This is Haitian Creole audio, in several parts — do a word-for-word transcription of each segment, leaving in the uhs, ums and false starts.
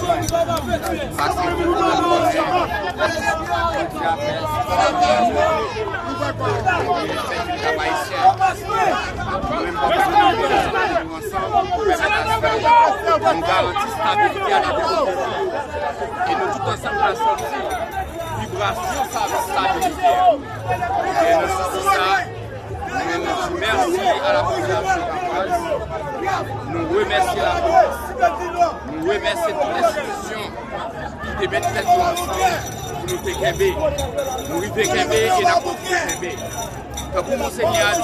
Paske tout moun konnen, jodi a fè, nou fè travay sèl. Nou menm kòm kominote, nou ansanm pou pèmèt aske nou garanti stabilite a nan peyi. E nou tout ansanm ka santi vibrasyon sa stabilite a. E nan sans sa, nou menm nou di mèsi a la popilasyon Kafraz. Nou remèsye lapolis. Nou remèsye tout enstitisyon ki te met tèt yo ansanm pou nou te kenbe. Nou rive kenbe e n ap kontinye kenbe. Tankou Monsenyè a di,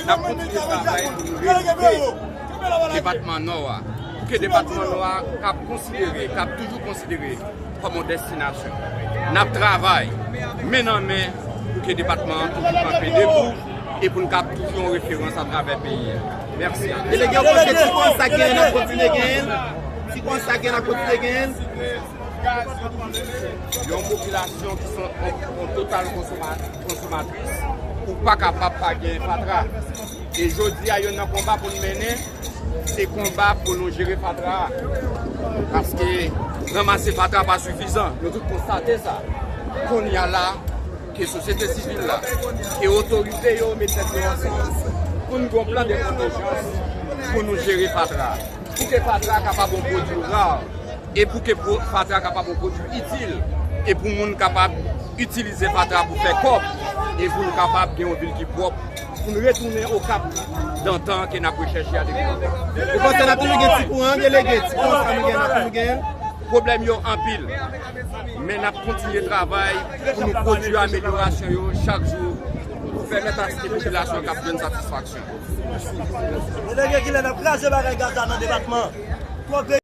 n ap kontinye travay pou nou revitalize depatman Nò a. Pou ke depatman Nò a kab konsidere, kab toujou konsidere kòm yon destinasyon. N ap travay men nan men pou ke depatman an toujou kanpe debou e pou n kab toujou yon referans atravè peyi a. Mèsi anpil. Delege, w panse ti konsa gen, n ap kontinye gen? Ti konsa gen, n ap kontinye gen? Yon popilasyon ki se yon, yon total konsoma-, konsomatris, ou pa kapab pa gen fatra. E jodi a, youn nan konba pou n mennen, se konba pou nou jere fatra a. Paske ranmase fatra pa sifizan. Nou tout konstate sa. Kounye a la, ke sosyete sivil la, ke otorite yo met tèt yo ansanm pou n gen yon plan de kontenjans pou nou jere fatra a. Pou ke fatra a kapab yon pwodui ra, e pou ke pwo-, fatra a kapab yon pwodui itil, e pou moun kapab itilize fatra a pou fè kòb, e pou nou kapab gen yon vil ki pwòp, pou nou retounen o kap dantan ke n ap rechèche a depi lontan. Ou panse n ap toujou gen ti kouran, delege? Ti kouran sa nou gen, n ap toujou gen? Pwoblèm yo anpil, men n ap kontinye travay pou nou pwodui amelyorasyon yo chak jou, pou pèmèt aske popilasyon k ap jwenn satisfaksyon. Delege, kilè n ap kraze bagay gaz la nan depatman?